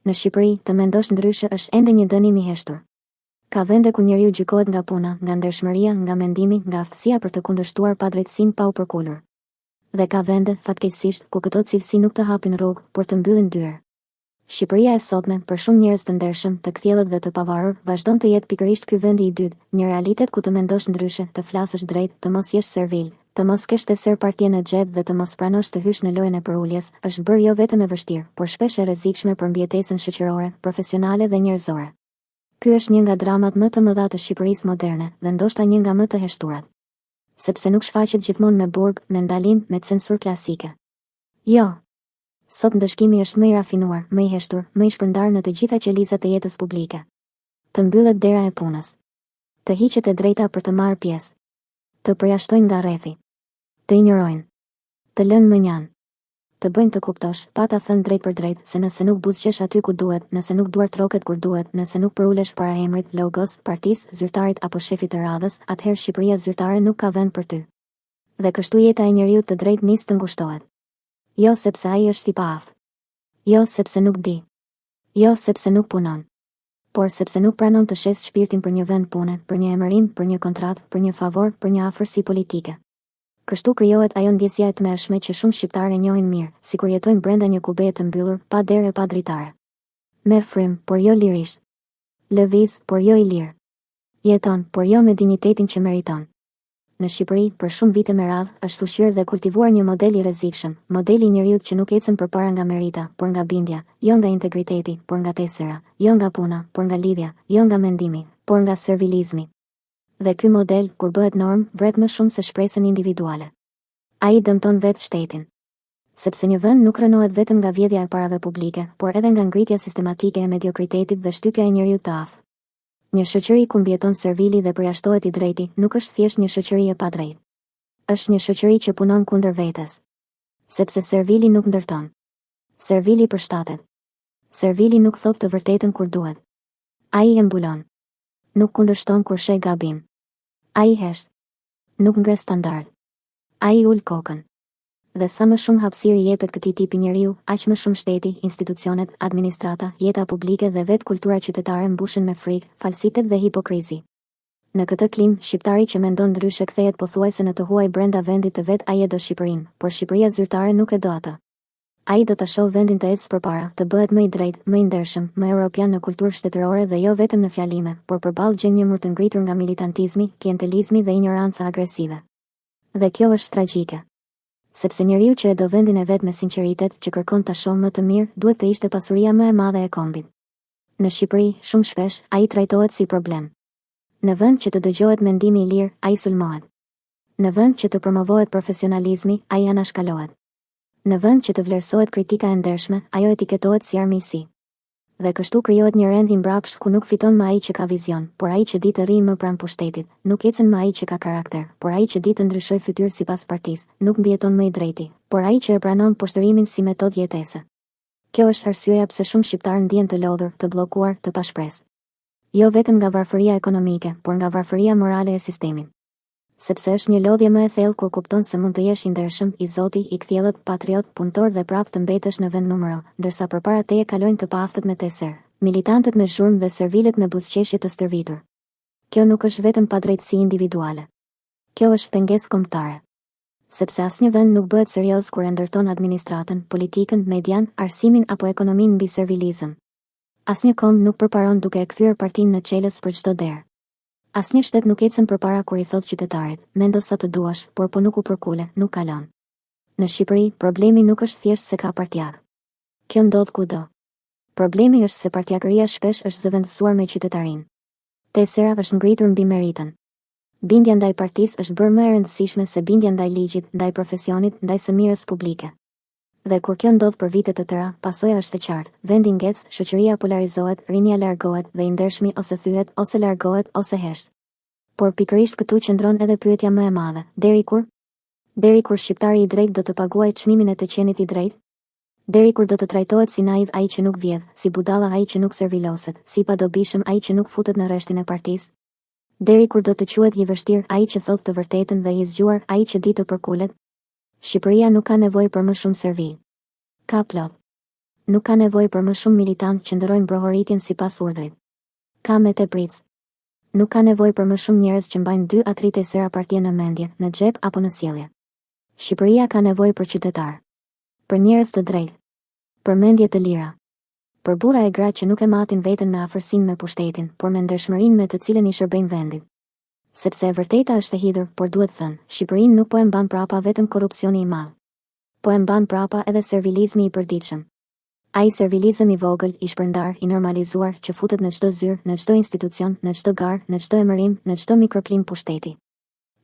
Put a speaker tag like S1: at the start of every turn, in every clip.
S1: Në Shqipëri, të mendosh ndryshe është ende një dënim i heshtur. Ka vende ku njeriu gjykohet nga puna, nga ndershmëria, nga mendimi, nga aftësia për të kundërshtuar padrejtësinë pa u përkulur. Dhe ka vende, fatkeqësisht, ku këto cilësi nuk të hapin rrugë, por të mbyllin dyer. Shqipëria e sotme, për shumë njerëz të ndershëm, të kthjellët dhe të pavarur, vazhdon të jetë pikërisht ky vendi i dytë, një realitet ku të mendosh ndryshe, të flasësh drejt, të mos jesh servil, Të mos kesh teserë partie në xhep dhe të mos pranosh të hysh në lojën e përuljes, është bërë jo vetëm e vështirë, por shpesh e rrezikshme për mbijetesën shoqërore, profesionale dhe njerëzore. Ky është një nga dramat më të mëdha të Shqipërisë moderne, dhe ndoshta një nga më të heshturat. Sepse nuk shfaqet gjithmonë me burg, me ndalim, me censurë klasike. Jo! Sot ndëshkimi është më i rafinuar, më i heshtur, më i shpërndarë në të gjitha qelizat e jetës publike. Të mbyllet dera e punës. Të hiqet e drejta për të marrë pjesë. Të përjashtojnë nga rrethi. Të injorojnë. Të lënë mënjanë. Të bëjnë të kuptosh, pa ta thënë drejtpërdrejt, se nëse nuk buzëqesh aty ku duhet, nëse nuk duartroket kur duhet, nëse nuk përulesh para emrit, logos, partisë, zyrtarit apo shefit të radhës, atëherë Shqipëria zyrtare nuk ka vend për ty. Dhe kështu jeta e njeriut të drejtë nis të ngushtohet. Jo sepse ai është i paaftë. Jo sepse nuk di. Jo sepse nuk punon. Por sepse nuk pranon të shesë shpirtin për një vend pune, për një emërim, për një kontratë, për një favor, për një afërsi politike. Kështu krijohet ajo ndjesia e tmerrshme që shumë shqiptarë e njohin mirë, sikur jetojnë brenda një kubeje të mbyllur, pa derë e pa dritare. Merr frymë, por jo lirisht. Lëviz, por jo i lirë. Jeton, por jo me dinjitetin që meriton. Në Shqipëri, për shumë vite me radhë, është ushqyer dhe kultivuar një model i rrezikshëm, modeli i njeriut që nuk ecën përpara nga merita, por nga bindja, jo nga integriteti, por nga tesera, jo nga puna, por nga lidhja, jo nga mendimi, por nga servilizmi. Dhe ky model, kur bëhet normë, vret më shumë se shpresën individuale. Ai dëmton vetë shtetin. Sepse një vend nuk rrënohet vetëm nga vjedhja e parave publike, por edhe nga ngritja sistematike e mediokritetit dhe shtypja e njeriut të aftë. Një shoqëri ku mbijeton servili dhe përjashtohet i drejti, nuk është thjesht një shoqëri e padrejtë. Është një shoqëri që punon kundër vetes. Sepse servili nuk ndërton. Servili përshtatet. Servili nuk thotë të vërtetën kur duhet. Ai e mbulon. Nuk kundërshton kur sheh gabim. Ai hesht. Nuk ngre standard. Ai ul kokën. Dhe sa më shumë hapësirë i jepet këtij tipi njeriu, aq më shumë shteti, institucionet, administrata, jeta publike dhe vetë kultura qytetare mbushen me frikë, falsitet dhe hipokrizi. Në këtë klimë, shqiptari që mendon ndryshe kthehet pothuajse në të huaj brenda vendit të vet ai e do Shqipërinë, por Shqipëria zyrtare nuk e do atë. Ai do ta shohë vendin të ecë përpara, të bëhet më i drejtë, më i ndershëm, më europian në kulturë shtetërore dhe jo vetëm në fjalime, por përballë gjen një mur të ngritur nga militantizmi, klientelizmi dhe injoranca agresive. Dhe kjo është tragjike. Sepse njeriu që e do vendin e vet me sinqeritet, që kërkon ta shohë më të mirë, duhet të ishte pasuria më e madhe e kombit. Në Shqipëri, shumë shpesh, ai trajtohet si problem. Në vend që të dëgjohet mendimi i lirë, ai sulmohet. Në vend që të promovohet profesionalizmi, ai anashkalohet. Në vend që të vlerësohet kritika e ndershme, ajo etiketohet si armiqësi. Dhe kështu krijohet një rend i mbrapshtë ku nuk fiton më ai që ka vizion, por ai që di të rrijë më pranë pushtetit, nuk ecën më ai që ka karakter, por ai që di të ndryshojë fytyrë sipas partisë, nuk mbijeton më i drejti, por ai që e pranon poshtërimin si metodë jetese. Kjo është arsyeja pse shumë shqiptarë ndihen të lodhur, të bllokuar, të pashpresë. Jo vetëm nga varfëria ekonomike, por nga varfëria morale e sistemit. Sepse është një lodhje më e thellë kur kupton se mund të jesh i ndershëm, i zoti, i kthjellët, patriot, punëtor dhe prapë të mbetesh në vendnumëro, ndërsa përpara teje kalojnë të paaftët me teserë, militantët me zhurmë dhe servilët me buzëqeshje të stërvitur. Kjo nuk është vetëm padrejtësi individuale. Kjo është pengesë kombëtare. Sepse asnjë vend nuk bëhet serioz kur e ndërton administratën, politikën, median, arsimin apo ekonominë mbi servilizëm. Asnjë komb nuk përparon duke e kthyer partinë në çelës për çdo derë. Asnjë shtet nuk ecën përpara kur i thotë qytetarit, mendo sa të duash, por po nuk u përkule, nuk kalon. Në Shqipëri, problemi nuk është thjesht se ka partiakë. Kjo ndodh kudo. Problemi është se partiakëria shpesh është zëvendësuar me qytetarinë. Tesera është ngritur mbi meritën. Bindja ndaj partisë është bërë më e rëndësishme se bindja ndaj ligjit, ndaj profesionit, ndaj së mirës publike. Dhe kur kjo ndodh për vite të tëra, pasoja është e qartë, vendi ngec, shoqëria polarizohet, rinia largohet dhe i ndershmi ose thyhet, ose largohet, ose hesht. Por pikërisht këtu qëndron edhe pyetja më e madhe, deri kur? Deri kur shqiptari i drejtë do të paguajë çmimin e të qenit i drejtë? Deri kur do të trajtohet si naiv ai që nuk vjedh, si budalla ai që nuk serviloset, si i padobishëm ai që nuk futet në rreshtin e partisë? Deri kur do të quhet i vështirë ai që thotë të vërtetën dhe i zgjuar ai që di të përkulet? Shqipëria nuk ka nevojë për më shumë servilë. Ka plot. Nuk ka nevojë për më shumë militantë që ndërrojnë brohoritjen sipas urdhrit. Ka me tepricë. Nuk ka nevojë për më shumë njerëz që mbajnë dy a tri tesera partie në mendje, në xhep apo në sjellje. Shqipëria ka nevojë për qytetarë. Për njerëz të drejtë. Për mendje të lira. Për burra e gra që nuk e matin veten me afërsinë me pushtetin, por me ndershmërinë me të cilën i shërbejnë vendit. Sepse e vërteta është e hidhur, por duhet thënë, Shqipërinë nuk po e mban prapa vetëm korrupsioni i madh. Po e mban prapa edhe servilizmi i përditshëm. Ai servilizëm i vogël, i shpërndarë, i normalizuar, që futet në çdo zyrë, në çdo institucion, në çdo garë, në çdo emërim, në çdo mikroklimë pushteti.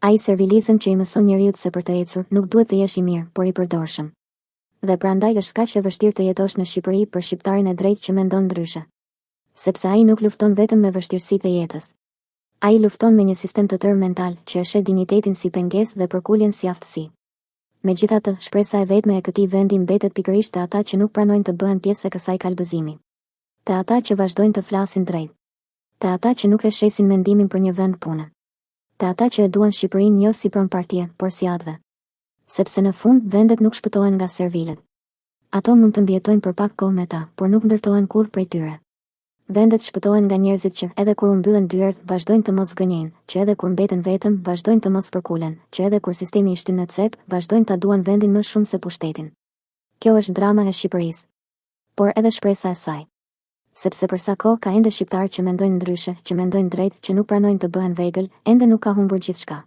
S1: Ai servilizëm që i mëson njeriut se për të ecur, nuk duhet të jesh i mirë, por i përdorshëm. Dhe prandaj është kaq e vështirë të jetosh në Shqipëri për shqiptarin e drejtë që mendon ndryshe. Sepse ai nuk lufton vetëm me vështirësitë e jetës. Ai lufton me një sistem të tërë mental, që e sheh dinjitetin si pengesë dhe përkuljen si aftësi. Megjithatë, shpresa e vetme e këtij vendi mbetet pikërisht te ata që nuk pranojnë të bëhen pjesë e kësaj kalbëzimi. Te ata që vazhdojnë të flasin drejt. Te ata që nuk e shesin mendimin për një vend pune. Te ata që e duan Shqipërinë jo si pronë partie, por si atdhe. Sepse në fund, vendet nuk shpëtohen nga servilët. Ato mund të mbijetojnë për pak kohë me ta, por nuk ndërtohen kurrë prej tyre. Vendet shpëtohen nga njerëzit që, edhe kur u mbyllen dyert, vazhdojnë të mos gënjejnë, që edhe kur mbeten vetëm, vazhdojnë të mos përkulen, që edhe kur sistemi i shtyn në cep, vazhdojnë ta duan vendin më shumë se pushtetin. Kjo është drama e Shqipërisë. Por edhe shpresa e saj. Sepse për sa kohë ka ende shqiptarë që mendojnë ndryshe, që mendojnë drejt, që nuk pranojnë të bëhen vegël, ende nuk ka humbur gjithçka.